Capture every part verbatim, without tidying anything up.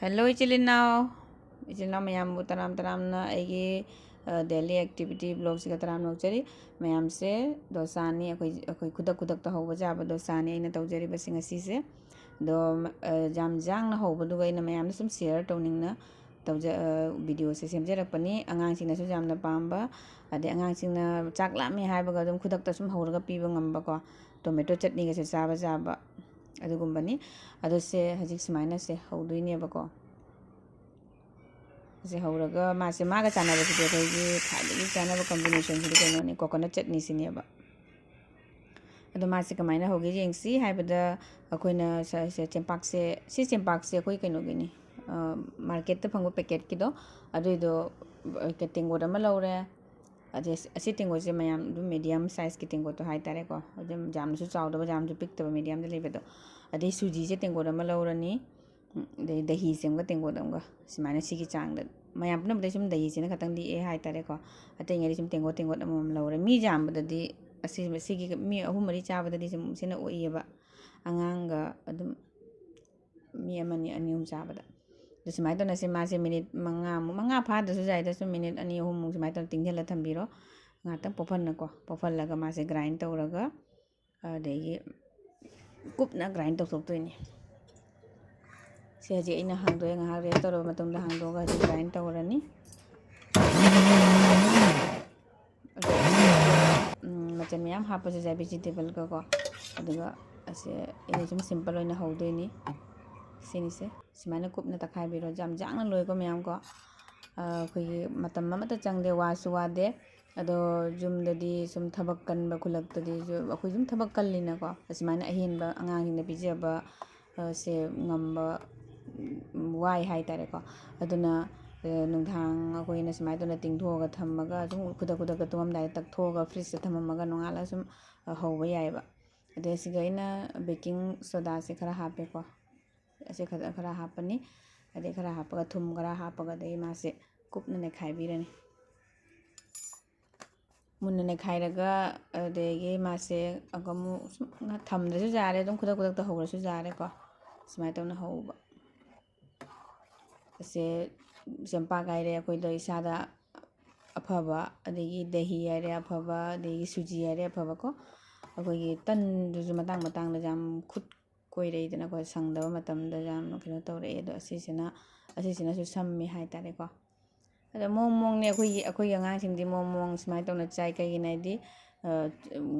Hello ꯏꯆꯤꯜ ꯏꯅꯥꯎ, ꯏꯆꯤꯜ ꯏꯅꯥꯎ ꯃꯌꯥꯝꯕꯨ ꯇꯔꯥꯝ ꯇꯔꯥꯝꯅ ꯑꯩꯒꯤ, ꯑ, daily activity vlogꯁꯤꯒ ꯇꯔꯥꯝꯅ ꯑꯣꯛꯆꯔꯤ꯫ ꯃꯌꯥꯝꯁꯦ ꯗꯣꯁꯥꯅꯤ, ꯑꯩꯈꯣꯏ, ꯑꯩꯈꯣꯏ ꯈꯨꯗꯛ ꯈꯨꯗꯛꯇ ꯍꯧꯕ ꯌꯥꯕ ꯗꯣꯁꯥꯅꯤ ꯑꯩꯅ ꯇꯧꯖꯔꯤꯕꯁꯤ ꯉꯁꯤꯁꯦ꯫ ꯑꯗꯣ, ꯑ, ꯌꯥꯝ ꯌꯥꯡꯅ ꯍꯧꯕꯗꯨꯒ ꯑꯩꯅ ꯃꯌꯥꯝꯗ ꯁꯨꯝ share ꯇꯧꯅꯤꯡꯅ ꯇꯧꯖ-, ꯑ, videoꯁꯦ ꯁꯦꯝꯖꯔꯛꯄꯅꯤ꯫ ꯑꯉꯥꯡꯁꯤꯡꯅꯁꯨ ꯌꯥꯝꯅ ꯄꯥꯝꯕ, ꯑꯗꯩ ꯑꯉꯥꯡꯁꯤꯡꯅ ꯆꯥꯛ ꯂꯥꯝꯃꯦ ꯍꯥꯏꯕꯒ ꯑꯗꯨꯝ ꯈꯨꯗꯛꯇ ꯁꯨꯝ ꯍꯧꯔꯒ ꯄꯤꯕ ꯉꯝꯕꯀꯣ, tomato ꯆꯠꯅꯤꯒꯁꯦ ꯆꯥꯕ ꯌꯥꯕ ꯑꯗꯨꯒꯨꯝꯕꯅꯤ꯫ ꯑꯗꯣ ꯁꯦ ꯍꯧꯖꯤꯛ ꯁꯨꯃꯥꯏꯅ ꯁꯦ ꯍꯧꯗꯣꯏꯅꯦꯕꯀꯣ꯫ ꯁꯦ ꯍꯧꯔꯒ ꯃꯥꯁꯦ, ꯃꯥꯒ ꯆꯥꯟꯅꯕꯁꯤꯗꯤ ꯑꯩꯈꯣꯏꯒꯤ ꯈ꯭ꯋꯥꯏꯗꯒꯤ ꯆꯥꯟꯅꯕ combinationꯁꯤꯗꯤ ꯀꯩꯅꯣꯅꯤ, coconut ꯆꯠꯅꯤꯁꯤꯅꯦꯕ꯫ ꯑꯗꯣ ꯃꯥꯁꯦ ꯀꯃꯥꯏꯅ ꯍꯧꯒꯦ ꯌꯦꯡꯁꯤ ꯍꯥꯏꯕꯗ, ꯑꯩꯈꯣꯏꯅ ꯁ-, ꯁ-, ꯆꯦꯡꯄꯥꯛꯁꯦ, ꯁꯤ ꯆꯦꯡꯄꯥꯛꯁꯦ ꯑꯩꯈꯣꯏ ꯀꯩꯅꯣꯒꯤꯅꯤ, ꯑ, marketꯇ ꯐꯪꯕ packetꯀꯤꯗꯣ, ꯑꯗꯨꯏꯗꯣ, ꯑ, ꯇꯦꯡꯀꯣꯠ ꯑꯃ ꯂꯧꯔꯦ꯫ ꯑꯗꯩ ꯑꯁꯤ ꯇꯦꯡꯀꯣꯠꯁꯦ ꯃꯌꯥꯝ ꯑꯗꯨꯝ medium sizeꯀꯤ ꯇꯦꯡꯀꯣꯠꯇꯣ ꯍꯥꯏꯇꯥꯔꯦꯀꯣ, ꯑꯗꯨꯝ ꯌꯥꯝꯅꯁꯨ ꯆꯥꯎꯗꯕ, ꯌꯥꯝꯅꯁꯨ ꯄꯤꯛꯇꯕ, mediumꯗ ꯂꯩꯕꯗꯣ꯫ ꯑꯗꯩ ꯁꯨꯖꯤꯁꯦ ꯇꯦꯡꯀꯣꯠ ꯑꯃ ꯂꯧꯔꯅꯤ꯫ ꯎꯝ, ꯑꯗꯩ ꯗꯍꯤꯁꯦ ꯑꯃꯒ ꯇꯦꯡꯀꯣꯠ ꯑꯃꯒ, ꯁꯨꯃꯥꯏꯅ ꯁꯤꯒꯤ ꯆꯥꯡꯗ꯫ ꯃꯌꯥꯝ ꯄꯨꯝꯅꯃꯛꯇꯩ ꯁꯨꯝ ꯗꯍꯤꯁꯤꯅ ꯈꯇꯪ ꯂꯤꯛꯑꯦ ꯍꯥꯏꯇꯥꯔꯦꯀꯣ꯫ ꯑꯇꯩꯉꯩꯗꯤ ꯁꯨꯝ ꯇꯦꯡꯀꯣꯠ ꯇꯦꯡꯀꯣꯠ ꯑꯃꯃꯝ ꯂꯧꯔꯦ꯫ ꯃꯤ ꯌꯥꯝꯕꯗꯗꯤ ꯑꯁꯤ, ꯁꯤꯒꯤ ꯃꯤ ꯑꯍꯨꯝ ꯃꯔꯤ ꯆꯥꯕꯗꯗꯤ ꯁꯨꯝ ꯁꯤꯅ ꯑꯣꯏꯌꯦꯕ꯫ ꯑꯉꯥꯡꯒ ꯑꯗꯨꯝ ꯃꯤ ꯑꯃꯅꯤ, ꯑꯅꯤ ꯑꯍꯨꯝ ꯆꯥꯕꯗ꯫ ꯑꯗꯨ ꯁꯨꯃꯥꯏꯅ ꯇꯧꯅ ꯁꯤ ꯃꯥꯁꯦ minute ꯃꯉꯥꯃꯨꯛ, ꯃꯉꯥ ꯐꯥꯗ꯭ꯔꯁꯨ ꯌꯥꯏꯗ, ꯁꯨꯝ minute ꯑꯅꯤ ꯑꯍꯨꯝꯃꯨꯛ ꯁꯨꯃꯥꯏꯅ ꯇꯧꯔ ꯇꯤꯡꯁꯤꯜꯂ ꯊꯝꯕꯤꯔꯣ꯫ ꯉꯥꯛꯇꯪ ꯄꯣꯞꯍꯟꯅꯀꯣ, ꯄꯣꯞꯍꯜꯂꯒ ꯃꯥꯁꯦ grind ꯇꯧꯔꯒ, ꯑꯗꯒꯤ ꯀꯨꯞꯅ grind ꯇꯧꯊꯣꯛꯇꯣꯏꯅꯤ꯫ ꯁꯤ ꯍꯧꯖꯤꯛ ꯑꯩꯅ ꯍꯥꯡꯗꯣꯛꯑꯦ, ꯉꯥꯏꯍꯥꯛ rest ꯇꯧꯔꯕ ꯃꯇꯨꯡꯗ ꯍꯥꯡꯗꯣꯛꯑꯒ ꯍꯧꯖꯤꯛ grind ꯇꯧꯔꯅꯤ꯫ ꯎꯝ, ꯃꯆꯜ ꯃꯌꯥꯝ ꯍꯥꯞꯄꯁꯨ ꯌꯥꯏ, vegetableꯒꯀꯣ꯫ ꯑꯗꯨꯒ ꯑꯁꯦ ꯑꯩꯅ ꯁꯨꯝ simple ꯑꯣꯏꯅ ꯍꯧꯗꯣꯏꯅꯤ꯫ ꯁꯤꯅꯤꯁꯦ ꯁꯨꯃꯥꯏꯅ ꯀꯨꯞꯅ ꯇꯛꯈꯥꯏꯕꯤꯔꯣ, ꯌꯥꯝ ꯌꯥꯡꯅ ꯂꯣꯏꯀꯣ ꯃꯌꯥꯝꯀꯣ꯫ ꯑ, ꯑꯩꯈꯣꯏꯒꯤ ꯃꯇꯝ ꯑꯃꯠꯇ ꯆꯪꯗꯦ, ꯋꯥꯁꯨ ꯋꯥꯗꯦ꯫ ꯑꯗꯣ ꯌꯨꯝꯗꯗꯤ ꯁꯨꯝ ꯊꯕꯛ ꯀꯟꯕ ꯈꯨꯂꯛꯇꯗꯤ ꯁꯨ-, ꯑꯩꯈꯣꯏ ꯁꯨꯝ ꯊꯕꯛ ꯀꯜꯂꯤꯅꯀꯣ, ꯑꯁꯨꯃꯥꯏꯅ ꯑꯍꯦꯟꯕ ꯑꯉꯥꯡꯁꯤꯡꯗ ꯄꯤꯖꯕ, ꯑ, ꯁꯦ ꯉꯝꯕ, ꯎꯝ, ꯋꯥꯏ ꯍꯥꯏꯇꯥꯔꯦꯀꯣ꯫ ꯑꯗꯨꯅ, ꯑ, ꯅꯨꯡꯗꯥꯡ ꯑꯩꯈꯣꯏꯅ ꯁꯨꯃꯥꯏꯅ ꯇꯧꯅ ꯇꯤꯡꯊꯣꯛꯑꯒ ꯊꯝꯃꯒ, ꯁꯨꯝ ꯈꯨꯗꯛ ꯈꯨꯗꯛꯇ ꯇꯨꯝꯃꯝꯗꯥꯏꯗ ꯇꯛꯊꯣꯛꯑꯒ fridgeꯇ ꯊꯝꯃꯝꯃꯒ ꯅꯣꯡꯉꯥꯜꯂꯒ ꯁꯨꯝ, ꯑ, ꯍꯧꯕ ꯌꯥꯏꯑꯕ꯫ ꯑꯗꯩ ꯁꯤꯒ ꯑꯩꯅ baking sodaꯁꯦ ꯈꯔ ꯍꯥꯞꯄꯦꯀꯣ꯫ ꯑꯁꯤ ꯈꯔ, ꯈꯔ ꯍꯥꯞꯄꯅꯤ꯫ ꯑꯗꯩ ꯈꯔ ꯍꯥꯞꯄꯒ, ꯊꯨꯝ ꯈꯔ ꯍꯥꯞꯄꯒ, ꯑꯗꯩ ꯃꯥꯁꯦ ꯀꯨꯞꯅ ꯅꯩꯈꯥꯏꯕꯤꯔꯅꯤ꯫ ꯃꯨꯟꯅ ꯅꯩꯈꯥꯏꯔꯒ, ꯑꯗꯒꯤ ꯃꯥꯁꯦ ꯑꯃꯨꯛ ꯁꯨꯝ ꯊꯝꯗ꯭ꯔꯁꯨ ꯌꯥꯔꯦ, ꯑꯗꯨꯝ ꯈꯨꯗꯛ ꯈꯨꯗꯛꯇ ꯍꯧꯔꯁꯨ ꯌꯥꯔꯦꯀꯣ꯫ ꯁꯨꯃꯥꯏꯅ ꯇꯧꯅ ꯍꯧꯕ꯫ ꯁꯦ, ꯆꯦꯡꯄꯥꯛ ꯍꯥꯏꯔꯦ ꯑꯩꯈꯣꯏꯗ ꯏꯁꯥꯗ ꯑꯐꯕ, ꯑꯗꯒꯤ ꯗꯍꯤ ꯍꯥꯏꯔꯦ ꯑꯐꯕ, ꯑꯗꯒꯤ ꯁꯨꯖꯤ ꯍꯥꯏꯔꯦ ꯑꯐꯕꯀꯣ꯫ ꯑꯩꯈꯣꯏꯒꯤ ꯇꯟꯗꯨꯁꯨ ꯃꯇꯥꯡ ꯃꯇꯥꯡꯗ ꯌꯥꯝ ꯈꯨꯠ ꯀꯣꯏꯔꯛꯏꯗꯅꯀꯣ, ꯁꯪꯗꯕ ꯃꯇꯝꯗ ꯌꯥꯝꯅ ꯀꯩꯅꯣ ꯇꯧꯔꯛꯑꯦ꯫ ꯑꯗꯣ ꯑꯁꯤꯁꯤꯅ, ꯑꯁꯤꯁꯤꯅꯁꯨ ꯁꯝꯃꯤ ꯍꯥꯏ ꯇꯥꯔꯦꯀꯣ꯫ ꯑꯗꯣ ꯃꯑꯣꯡ ꯃꯑꯣꯡꯅꯦ ꯑꯩꯈꯣꯏꯒꯤ, ꯑꯩꯈꯣꯏꯒꯤ ꯑꯉꯥꯡꯁꯤꯡꯗꯤ ꯃꯑꯣꯡ ꯃꯑꯣꯡ ꯁꯨꯃꯥꯏꯅ ꯇꯧꯅ ꯆꯥꯏ꯫ ꯀꯩꯒꯤꯅꯣ ꯍꯥꯏꯗꯤ,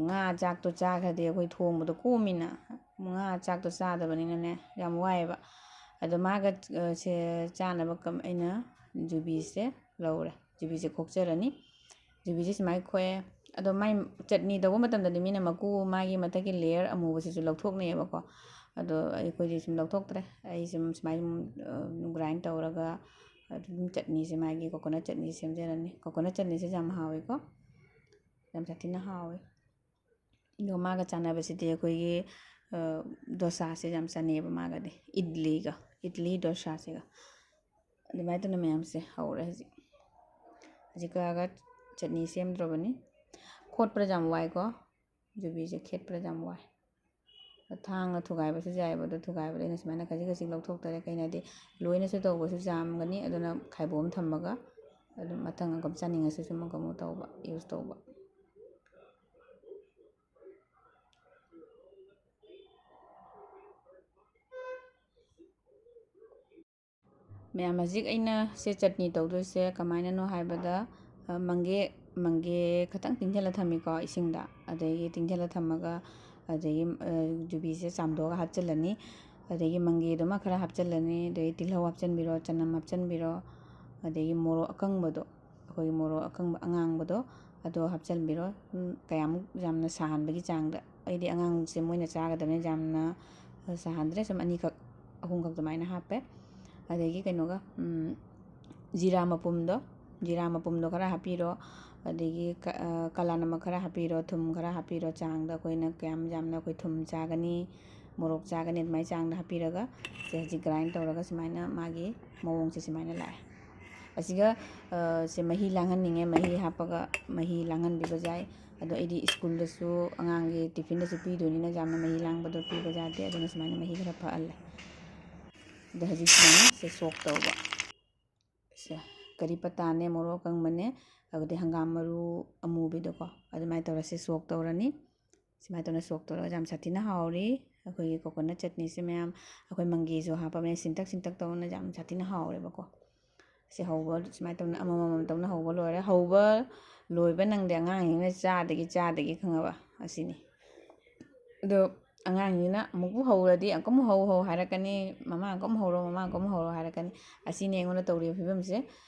ꯉꯥ ꯆꯥꯛꯇꯣ ꯆꯥꯈ꯭ꯔꯗꯤ ꯑꯩꯈꯣꯏ ꯊꯣꯡꯕꯗꯣ ꯀꯣꯝꯃꯤꯅ, ꯉꯥ ꯆꯥꯛꯇꯣ ꯆꯥꯗꯕꯅꯤꯅꯅꯦ ꯌꯥꯝ ꯋꯥꯏꯑꯦꯕ꯫ ꯑꯗꯣ ꯃꯥꯒ, ꯁꯦ, ꯆꯥꯅꯕ ꯀꯝ-, ꯑꯩꯅ ꯌꯨꯕꯤꯁꯦ ꯂꯧꯔꯦ꯫ ꯌꯨꯕꯤꯁꯦ ꯈꯣꯛꯆꯔꯅꯤ꯫ ꯌꯨꯕꯤꯁꯦ ꯁꯨꯃꯥꯏꯅ ꯈꯣꯛꯑꯦ꯫ ꯑꯗꯣ ꯃꯥꯏ ꯆꯠꯅꯤ ꯇꯧꯕ ꯃꯇꯝꯗꯗꯤ ꯃꯤꯅ ꯃꯀꯨ, ꯃꯥꯒꯤ ꯃꯊꯛꯀꯤ layer ꯑꯃꯨꯕꯁꯤꯁꯨ ꯂꯧꯊꯣꯛꯅꯩꯌꯦꯕꯀꯣ꯫ ꯑꯗꯣ ꯑꯩꯈꯣꯏꯗꯤ ꯁꯨꯝ ꯂꯧꯊꯣꯛꯇ꯭ꯔꯦ꯫ ꯑꯩ ꯁꯨꯝ ꯁꯨꯃꯥꯏꯅ ꯁꯨꯝ, ꯑ, grind ꯇꯧꯔꯒ ꯑꯗꯨꯝ ꯆꯠꯅꯤꯁꯦ, ꯃꯥꯒꯤ coconut ꯆꯠꯅꯤꯁꯦ ꯁꯦꯝꯖꯔꯅꯤ꯫ Coconut ꯆꯠꯅꯤꯁꯦ ꯌꯥꯝ ꯍꯥꯎꯋꯦꯀꯣ꯫ ꯌꯥꯝ ꯁꯥꯊꯤꯅ ꯍꯥꯎꯋꯦ꯫ ꯑꯗꯨꯒ ꯃꯥꯒ ꯆꯥꯟꯅꯕꯁꯤꯗꯤ ꯑꯩꯈꯣꯏꯒꯤ, ꯑ, ꯗꯣꯁꯥꯁꯦ ꯌꯥꯝ ꯆꯥꯟꯅꯩꯌꯦꯕ ꯃꯥꯒꯗꯤ, ꯏꯗꯂꯤꯒ, ꯏꯗꯂꯤ ꯗꯣꯁꯥꯁꯤꯒ꯫ ꯑꯗꯨꯃꯥꯏꯅ ꯇꯧꯅ ꯃꯌꯥꯝꯁꯦ ꯍꯧꯔꯦ ꯍꯧꯖꯤꯛ꯫ ꯍꯧꯖꯤꯛ ꯀꯛꯑꯒ ꯆꯠꯅꯤ ꯁꯦꯝꯗ꯭ꯔꯕꯅꯤ꯫ ꯈꯣꯠꯄꯗ ꯌꯥꯝ ꯋꯥꯏꯀꯣ, ꯌꯨꯕꯤꯁꯦ ꯈꯦꯠꯄꯗ ꯌꯥꯝ ꯋꯥꯏ꯫ ꯊꯥꯡꯅ ꯊꯨꯒꯥꯏꯕꯁꯨ ꯌꯥꯏꯑꯕ, ꯑꯗꯣ ꯊꯨꯒꯥꯏꯕꯗ ꯑꯩꯅ ꯁꯨꯃꯥꯏꯅ ꯈꯖꯤꯛ ꯈꯖꯤꯛ ꯂꯧꯊꯣꯛꯇꯔꯦ꯫ ꯀꯩꯅꯣ ꯍꯥꯏꯗꯤ, ꯂꯣꯏꯅꯁꯨ ꯇꯧꯕꯁꯨ ꯌꯥꯝꯒꯅꯤ, ꯑꯗꯨꯅ ꯈꯥꯏꯕꯣꯝ ꯊꯝꯃꯒ ꯑꯗꯨꯝ ꯃꯊꯪ ꯑꯃꯨꯛꯀ ꯆꯥꯅꯤꯡꯉꯁꯨ ꯁꯨꯝ ꯑꯃꯨꯛꯀ ꯑꯃꯨꯛ ꯇꯧꯕ, use ꯇꯧꯕ꯫ ꯃꯌꯥꯝ, ꯍꯧꯖꯤꯛ ꯑꯩꯅ ꯁꯦ ꯆꯠꯅꯤ ꯇꯧꯗꯣꯏꯁꯦ ꯀꯃꯥꯏꯅꯅꯣ ꯍꯥꯏꯕꯗ, ꯑ, ꯃꯪꯒꯦ, ꯃꯪꯒꯦ ꯈꯇꯪ ꯇꯤꯡꯁꯤꯜꯂ ꯊꯝꯃꯤꯀꯣ ꯏꯁꯤꯡꯗ, ꯑꯗꯒꯤ ꯇꯤꯡꯁꯤꯜꯂ ꯊꯝꯃꯒ, ꯑꯗꯒꯤ, ꯑ, ꯌꯨꯕꯤꯁꯦ ꯆꯥꯝꯊꯣꯛꯑꯒ ꯍꯥꯞꯆꯤꯜꯂꯅꯤ, ꯑꯗꯒꯤ ꯃꯪꯒꯦꯗꯨꯃ ꯈꯔ ꯍꯥꯞꯆꯤꯜꯂꯅꯤ, ꯑꯗꯒꯤ ꯇꯤꯜꯍꯧ ꯍꯥꯞꯆꯤꯟꯕꯤꯔꯣ, ꯆꯅꯝ ꯍꯥꯞꯆꯤꯟꯕꯤꯔꯣ, ꯑꯗꯒꯤ ꯃꯣꯔꯣꯛ ꯑꯀꯪꯕꯗꯣ, ꯑꯩꯈꯣꯏꯒꯤ ꯃꯣꯔꯣꯛ ꯑꯀꯪꯕ ꯑꯉꯥꯡꯕꯗꯣ, ꯑꯗꯣ ꯍꯥꯞꯆꯤꯟꯕꯤꯔꯣ꯫ ꯎꯝ, ꯀꯌꯥꯃꯨꯛ ꯌꯥꯝꯅ ꯁꯥꯍꯟꯕꯒꯤ ꯆꯥꯡꯗ, ꯑꯩꯗꯤ ꯑꯉꯥꯡꯁꯦ ꯃꯣꯏꯅ ꯆꯥꯒꯗꯕꯅꯤꯅ ꯌꯥꯝꯅ ꯁꯥꯍꯟꯗ꯭ꯔꯦ, ꯁꯨꯝ ꯑꯅꯤꯈꯛ, ꯑꯍꯨꯝꯈꯛ ꯑꯗꯨꯃꯥꯏꯅ ꯍꯥꯞꯄꯦ꯫ ꯑꯗꯒꯤ ꯀꯩꯅꯣꯒ, ꯎꯝ, ꯖꯤꯔꯥ ꯃꯄꯨꯝꯗꯣ, ꯖꯤꯔꯥ ꯃꯄꯨꯝꯗꯣ ꯈꯔ ꯍꯥꯞꯄꯤꯔꯣ, ꯑꯗꯒꯤ ꯀ-, ꯑ, ꯀꯂꯥ ꯅꯃꯛ ꯈꯔ ꯍꯥꯞꯄꯤꯔꯣ, ꯊꯨꯝ ꯈꯔ ꯍꯥꯞꯄꯤꯔꯣ, ꯆꯥꯡꯗ ꯑꯩꯈꯣꯏꯅ ꯀꯌꯥꯝ ꯌꯥꯝꯅ ꯑꯩꯈꯣꯏ ꯊꯨꯝ ꯆꯥꯒꯅꯤ, ꯃꯣꯔꯣꯛ ꯆꯥꯒꯅꯤ, ꯑꯗꯨꯃꯥꯏꯅ ꯆꯥꯡꯗ ꯍꯥꯞꯄꯤꯔꯒ ꯁꯦ ꯍꯧꯖꯤꯛ grind ꯇꯧꯔꯒ ꯁꯨꯃꯥꯏꯅ ꯃꯥꯒꯤ ꯃꯑꯣꯡꯁꯦ ꯁꯨꯃꯥꯏꯅ ꯂꯥꯛꯑꯦ꯫ ꯑꯁꯤꯒ, ꯑ, ꯁꯦ ꯃꯍꯤ ꯂꯥꯡꯍꯟꯅꯤꯡꯉꯦ, ꯃꯍꯤ ꯍꯥꯞꯄꯒ ꯃꯍꯤ ꯂꯥꯡꯍꯟꯕꯤꯕ ꯌꯥꯏ꯫ ꯑꯗꯣ ꯑꯩꯗꯤ ꯁ꯭ꯀꯨꯜꯗꯁꯨ ꯑꯉꯥꯡꯒꯤ ꯇꯤꯐꯤꯟꯗꯁꯨ ꯄꯤꯗꯣꯏꯅꯤꯅ ꯌꯥꯝꯅ ꯃꯍꯤ ꯂꯥꯡꯕꯗꯣ ꯄꯤꯕ ꯌꯥꯗꯦ, ꯑꯗꯨꯅ ꯁꯨꯃꯥꯏꯅ ꯃꯍꯤ ꯈꯔ ꯐꯍꯜꯂꯦ꯫ ꯑꯗꯣ ꯍꯧꯖꯤꯛ ꯁꯨꯃꯥꯏꯅ ꯁꯦ ꯁꯣꯛ ꯇꯧꯕ꯫ ꯁꯦ, ꯀꯔꯤ ꯄꯇꯥꯅꯦ, ꯃꯣꯔꯣꯛ ꯑꯀꯪꯕꯅꯦ, ꯑꯗꯨꯗꯩ ꯍꯪꯒꯥꯝ ꯃꯔꯨ ꯑꯃꯨꯕꯤꯗꯣꯀꯣ, ꯑꯗꯨꯃꯥꯏꯅ ꯇꯧꯔ ꯁꯦ ꯁꯣꯛ ꯇꯧꯔꯅꯤ꯫ ꯁꯨꯃꯥꯏꯅ ꯇꯧꯅ ꯁꯣꯛ ꯇꯧꯔꯒ ꯌꯥꯝ ꯁꯥꯊꯤꯅ ꯍꯥꯎꯔꯤ꯫ ꯑꯩꯈꯣꯏꯒꯤ ꯀꯣꯀꯣꯅꯠ ꯆꯠꯅꯤꯁꯦ ꯃꯌꯥꯝ, ꯑꯩꯈꯣꯏ ꯃꯪꯒꯦꯁꯨ ꯍꯥꯞꯄꯕꯅꯤꯅ ꯁꯤꯟꯇꯛ ꯁꯤꯟꯇꯛ ꯇꯧꯅ ꯌꯥꯝ ꯁꯥꯊꯤꯅ ꯍꯥꯎꯔꯦꯕꯀꯣ꯫ ꯁꯤ ꯍꯧꯕ ꯁꯨꯃꯥꯏꯅ ꯇꯧꯅ ꯑꯃꯃꯝ ꯇꯧꯅ ꯍꯧꯕ ꯂꯣꯏꯔꯦ꯫ ꯍꯧꯕ ꯂꯣꯏꯕ ꯅꯪꯗꯦ, ꯑꯉꯥꯡꯁꯤꯡꯅ ꯆꯥꯗꯒꯤ ꯆꯥꯗꯒꯤ ꯈꯪꯉꯕ ꯑꯁꯤꯅꯤ꯫ ꯑꯗꯣ ꯑꯉꯥꯡꯁꯤꯅ ꯑꯃꯨꯛꯄꯨ ꯍꯧꯔꯗꯤ ꯑꯃꯨꯛꯀ ꯑꯃꯨꯛ ꯍꯧ ꯍꯧ ꯍꯥꯏꯔꯛꯀꯅꯤ, "ꯃꯃꯥ ꯑꯃꯨꯛꯀ ꯑꯃꯨꯛ ꯍꯧꯔꯣ, ꯃꯃꯥ ꯑꯃꯨꯛꯀ ꯑꯃꯨꯛ ꯍꯧꯔꯣ" ꯍꯥꯏꯔꯛꯀꯅꯤ꯫ ꯑꯁꯤꯅꯤ ꯑꯩꯉꯣꯟꯗ ꯇꯧꯔꯤꯕ ꯐꯤꯕꯝꯁꯦ꯫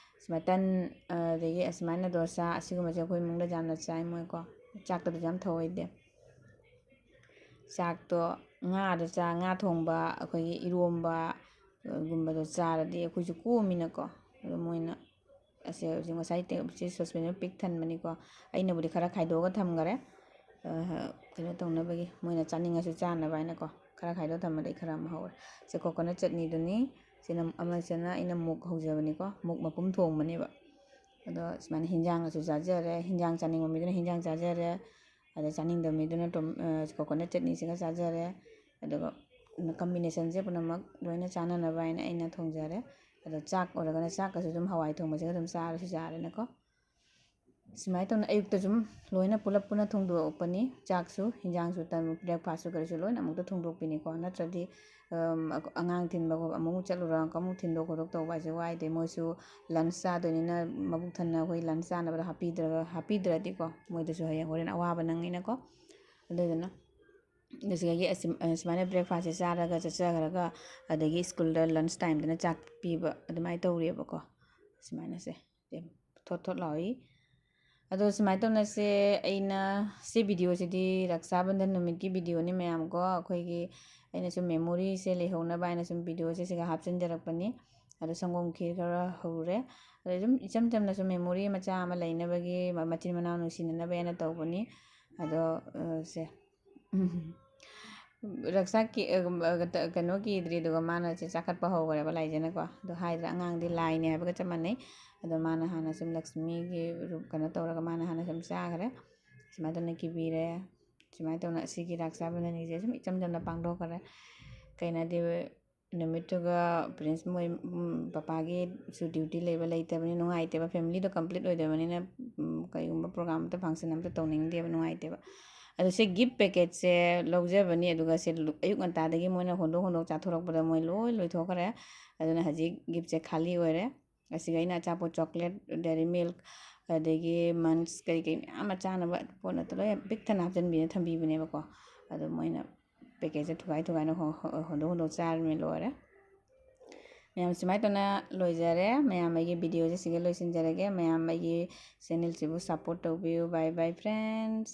ꯃꯇꯟ, ꯑꯗꯒꯤ ꯑꯁꯨꯃꯥꯏꯅ ꯗꯣꯁꯥ, ꯑꯁꯤꯒꯨꯝꯕꯁꯦ ꯑꯩꯈꯣꯏ ꯏꯃꯨꯡꯗ ꯌꯥꯝꯅ ꯆꯥꯏ ꯃꯣꯏꯀꯣ꯫ ꯆꯥꯛꯇꯕꯨꯗꯤ ꯌꯥꯝ ꯊꯧꯑꯣꯏꯗꯦ꯫ ꯆꯥꯛꯇꯣ ꯉꯥꯗꯣ ꯆꯥ-, ꯉꯥ ꯊꯣꯡꯕ, ꯑꯩꯈꯣꯏꯒꯤ ꯏꯔꯣꯝꯕ, ꯒꯨꯝꯕꯗꯣ ꯆꯥꯔꯗꯤ ꯑꯩꯈꯣꯏꯁꯨ ꯀꯣꯝꯃꯤꯅꯀꯣ꯫ ꯑꯗꯣ ꯃꯣꯏꯅ ꯑꯁꯦ ꯍꯧꯖꯤꯛ ꯉꯁꯥꯏ ꯇꯦ-, ꯁꯤ ꯁꯣꯁꯄꯦꯟꯗ ꯄꯤꯛ ꯊꯟꯕꯅꯤꯀꯣ꯫ ꯑꯩꯅꯕꯨꯗꯤ ꯈꯔ ꯈꯥꯏꯗꯣꯛꯑꯒ ꯊꯝꯈꯔꯦ, ꯑ, ꯀꯩꯅꯣ ꯇꯧꯅꯕꯒꯤ, ꯃꯣꯏꯅ ꯆꯥꯅꯤꯡꯉꯁꯨ ꯆꯥꯅꯕ ꯍꯥꯏꯅꯀꯣ꯫ ꯈꯔ ꯈꯥꯏꯗꯣꯛꯑ ꯊꯝꯕꯗꯩ ꯈꯔ ꯑꯃ ꯍꯧꯔꯦ꯫ ꯁꯦ ꯀꯣꯀꯣꯅꯠ ꯆꯠꯅꯤꯗꯨꯅꯤ꯫ ꯁꯤꯅ ꯑꯃꯁꯤꯅ ꯑꯩꯅ ꯃꯨꯛ ꯍꯧꯖꯕꯅꯤꯀꯣ, ꯃꯨꯛ ꯃꯄꯨꯝ ꯊꯣꯡꯕꯅꯦꯕ꯫ ꯑꯗꯣ ꯁꯨꯃꯥꯏꯅ ꯍꯤꯟꯖꯥꯡꯒꯁꯨ ꯆꯥꯖꯔꯦ, ꯍꯤꯟꯖꯥꯡ ꯆꯥꯅꯤꯡꯕ ꯃꯤꯗꯨꯅ ꯍꯤꯟꯖꯥꯡ ꯆꯥꯖꯔꯦ, ꯑꯗꯩ ꯆꯥꯅꯤꯡꯗꯕ ꯃꯤꯗꯨꯅ ꯇꯣꯝ-, ꯑ, ꯀꯣꯀꯣꯅꯠ ꯆꯠꯅꯤꯁꯤꯒ ꯆꯥꯖꯔꯦ꯫ ꯑꯗꯨꯒ ꯀꯝꯕꯤꯅꯦꯁꯟꯁꯦ ꯄꯨꯝꯅꯃꯛ ꯂꯣꯏꯅ ꯆꯥꯅꯅꯕ ꯍꯥꯏꯅ ꯑꯩꯅ ꯊꯣꯡꯖꯔꯦ꯫ ꯑꯗꯣ ꯆꯥꯛ ꯑꯣꯏꯔꯒꯅ ꯆꯥꯛꯀꯁꯨ ꯑꯗꯨꯝ ꯍꯋꯥꯏ ꯊꯣꯡꯕꯁꯤꯒ ꯑꯗꯨꯝ ꯆꯥꯔꯁꯨ ꯌꯥꯔꯦꯅꯀꯣ꯫ ꯁꯨꯃꯥꯏꯅ ꯇꯧꯅ ꯑꯌꯨꯛꯇ ꯁꯨꯝ ꯂꯣꯏꯅ ꯄꯨꯂꯞ ꯄꯨꯟꯅ ꯊꯣꯡꯗꯣꯛꯄꯅꯤ꯫ ꯆꯥꯛꯁꯨ, ꯍꯤꯟꯖꯥꯡꯁꯨ, ꯇꯟ-, ꯕ꯭ꯔꯦꯛꯐꯥꯁꯁꯨ ꯀꯔꯤꯁꯨ ꯂꯣꯏꯅ ꯑꯃꯨꯛꯇ ꯊꯣꯡꯗꯣꯛꯄꯤꯅꯤꯀꯣ꯫ ꯅꯠꯇ꯭ꯔꯗꯤ, ꯑꯝ, ꯑꯉꯥꯡ ꯊꯤꯟꯕ ꯈꯣꯠꯄ ꯑꯃꯨꯛ ꯆꯠꯂꯨꯔ ꯑꯃꯨꯛ ꯊꯤꯟꯗꯣꯛ ꯈꯣꯠꯇꯣꯛ ꯇꯧꯕ ꯍꯥꯏꯁꯦ ꯋꯥꯏꯗꯦ꯫ ꯃꯣꯏꯁꯨ ꯂꯟꯁ ꯆꯥꯗꯣꯏꯅꯤꯅ ꯃꯕꯨꯛ ꯊꯟꯅ ꯑꯩꯈꯣꯏ ꯂꯟꯁ ꯆꯥꯅꯕꯗꯣ ꯍꯥꯞꯄꯤꯗ꯭ꯔꯒ, ꯍꯥꯞꯄꯤꯗ꯭ꯔꯗꯤꯀꯣ, ꯃꯣꯏꯗꯁꯨ ꯍꯌꯦꯡ ꯍꯣꯔꯦꯟ ꯑꯋꯥꯕ ꯅꯪꯉꯤꯅꯀꯣ꯫ ꯑꯗꯨꯗꯨꯅ ꯉꯁꯤꯒꯤ ꯑꯁꯤ-, ꯑ, ꯁꯨꯃꯥꯏꯅ ꯕ꯭ꯔꯦꯛꯐꯥꯁꯁꯦ ꯆꯥꯔꯒ ꯆꯠꯆꯈ꯭ꯔꯒ, ꯑꯗꯒꯤ ꯁ꯭ꯀꯨꯜꯗ ꯂꯟꯁ ꯇꯥꯏꯝꯗꯅ ꯆꯥꯛ ꯄꯤꯕ, ꯑꯗꯨꯃꯥꯏꯅ ꯇꯧꯔꯦꯕꯀꯣ꯫ ꯁꯨꯃꯥꯏꯅꯁꯦ ꯊꯣꯠ ꯊꯣꯠ ꯂꯥꯎꯏ꯫ ꯑꯗꯣ ꯁꯨꯃꯥꯏꯅ ꯇꯧꯅꯁꯦ, ꯑꯩꯅ ꯁꯤ ꯚꯤꯗꯤꯑꯣꯁꯤꯗꯤ ꯔꯛꯁꯥ ꯕꯟꯙꯟ ꯅꯨꯃꯤꯠꯀꯤ ꯚꯤꯗꯤꯑꯣꯅꯤ ꯃꯌꯥꯝ ꯀꯣ꯫ ꯑꯩꯈꯣꯏꯒꯤ, ꯑꯩꯅ ꯁꯨꯝ ꯃꯦꯃꯣꯔꯤꯁꯦ ꯂꯩꯍꯧꯅꯕ ꯍꯥꯏꯅ ꯁꯨꯝ ꯚꯤꯗꯤꯑꯣꯁꯦ ꯁꯤꯒ ꯍꯥꯞꯆꯤꯟꯖꯔꯛꯄꯅꯤ꯫ ꯑꯗꯣ ꯁꯪꯒꯣꯝ ꯈꯤꯔ ꯈꯔ ꯍꯧꯔꯦ꯫ ꯑꯗꯣ ꯁꯨꯝ ꯏꯆꯝ ꯆꯝꯅ ꯁꯨꯝ ꯃꯦꯃꯣꯔꯤ ꯃꯆꯥ ꯑꯃ ꯂꯩꯅꯕꯒꯤ, ꯃ-, ꯃꯆꯤꯟ ꯃꯅꯥꯎ ꯅꯨꯡꯁꯤꯅꯅꯕ ꯍꯥꯏꯅ ꯇꯧꯕꯅꯤ꯫ ꯑꯗꯣ, ꯑ, ꯁꯦ꯫ ꯎꯝ꯫ ꯔꯛꯁꯥ ꯀꯤ-, ꯑ, ꯀꯩꯅꯣ ꯀꯤꯗ꯭ꯔꯤ, ꯑꯗꯨꯒ ꯃꯥꯅ ꯁꯦ ꯆꯥꯈꯠꯄ ꯍꯧꯈ꯭ꯔꯦꯕ ꯂꯥꯏꯖꯅꯀꯣ꯫ ꯑꯗꯣ ꯍꯥꯏꯗ꯭ꯔꯥ, ꯑꯉꯥꯡꯗꯤ ꯂꯥꯏꯅꯦ ꯍꯥꯏꯕꯒ ꯆꯞ ꯃꯥꯟꯅꯩ꯫ ꯑꯗꯣ ꯃꯥꯅ ꯍꯥꯟꯅ ꯁꯨꯝ ꯂꯛꯁꯃꯤꯒꯤ ꯔꯨꯞ ꯀꯩꯅꯣ ꯇꯧꯔꯒ ꯃꯥꯅ ꯍꯥꯟꯅ ꯁꯨꯝ ꯆꯥꯈ꯭ꯔꯦ꯫ ꯁꯨꯃꯥꯏꯅ ꯇꯧꯅ ꯀꯤꯕꯤꯔꯦ꯫ ꯁꯨꯃꯥꯏꯅ ꯇꯧꯅ ꯑꯁꯤꯒꯤ ꯔꯛꯁꯥ ꯕꯟꯙꯟꯒꯤꯁꯦ ꯁꯨꯝ ꯏꯆꯝ ꯆꯝꯅ ꯄꯥꯡꯊꯣꯛꯈ꯭ꯔꯦ꯫ ꯀꯩꯅꯣꯗꯤ ꯅꯨꯃꯤꯠꯇꯨꯒ ꯄ꯭ꯔꯤꯟꯁ ꯃꯣꯏ ꯄꯄꯥꯒꯤꯁꯨ ꯗ꯭ꯌꯨꯇꯤ ꯂꯩꯕ ꯂꯩꯇꯕꯅꯤ, ꯅꯨꯡꯉꯥꯏꯇꯦꯕ, ꯐꯦꯃꯤꯂꯤꯗꯣ ꯀꯝꯄ꯭ꯂꯤꯠ ꯑꯣꯏꯗꯕꯅꯤꯅ꯫ ꯀꯩꯒꯨꯝꯕ ꯄ꯭ꯔꯣꯒ꯭ꯔꯥꯝ ꯑꯝꯇ, ꯐꯪꯁꯟ ꯑꯝꯇ ꯇꯧꯅꯤꯡꯗꯦꯕ, ꯅꯨꯡꯉꯥꯏꯇꯦꯕ꯫ ꯑꯗꯨ ꯁꯤ ꯒꯤꯐ ꯄꯦꯀꯦꯠꯁꯦ ꯂꯧꯖꯕꯅꯤ, ꯑꯗꯨꯒ ꯁꯤ ꯑꯌꯨꯛ ꯉꯟꯇꯥꯗꯒꯤ ꯃꯣꯏꯅ ꯍꯣꯟꯗꯣꯛ ꯍꯣꯟꯗꯣꯛ ꯆꯥꯊꯣꯔꯛꯄꯗ ꯃꯣꯏ ꯂꯣꯏ ꯂꯣꯏꯊꯣꯛꯈ꯭ꯔꯦ꯫ ꯑꯗꯨꯅ ꯍꯧꯖꯤꯛ ꯒꯤꯐꯁꯦ ꯈꯥꯂꯤ ꯑꯣꯏꯔꯦ꯫ ꯑꯁꯤꯒ ꯑꯩꯅ ꯑꯆꯥꯄꯣꯠ, ꯆꯣꯀ꯭ꯂꯦꯠ, ꯗꯦꯔꯤ ꯃꯤꯜꯛ, ꯑꯗꯒꯤ ꯃꯟꯁ, ꯀꯔꯤ ꯀꯔꯤ ꯃꯌꯥꯝ ꯑꯃ ꯆꯥꯅꯕ ꯄꯣꯠ ꯑꯇ ꯂꯣꯏ ꯄꯤꯛ ꯊꯟꯅ ꯍꯥꯞꯆꯤꯟꯕꯤꯅ ꯊꯝꯕꯤꯕꯅꯦꯕꯀꯣ꯫ ꯑꯗꯣ ꯃꯣꯏꯅ ꯄꯦꯀꯦꯠꯁꯦ ꯊꯨꯒꯥꯏ ꯊꯨꯒꯥꯏꯅ ꯍꯣ-, ꯍꯣ-, ꯍꯣꯟꯗꯣꯛ ꯍꯣꯟꯗꯣꯛ ꯆꯥꯔꯃꯤ, ꯂꯣꯏꯔꯦ꯫ ꯃꯌꯥꯝ ꯁꯨꯃꯥꯏꯅ ꯇꯧꯅ ꯂꯣꯏꯖꯔꯦ꯫ ꯃꯌꯥꯝ ꯑꯩꯒꯤ ꯚꯤꯗꯤꯑꯣꯁꯦ ꯁꯤꯒ ꯂꯣꯏꯁꯤꯟꯖꯔꯒꯦ꯫ ꯃꯌꯥꯝ ꯑꯩꯒꯤ ꯆꯦꯅꯦꯜꯁꯤꯕꯨ ꯁꯞꯄꯣꯔꯠ ꯇꯧꯕꯤꯌꯨ꯫ Bye bye friends꯫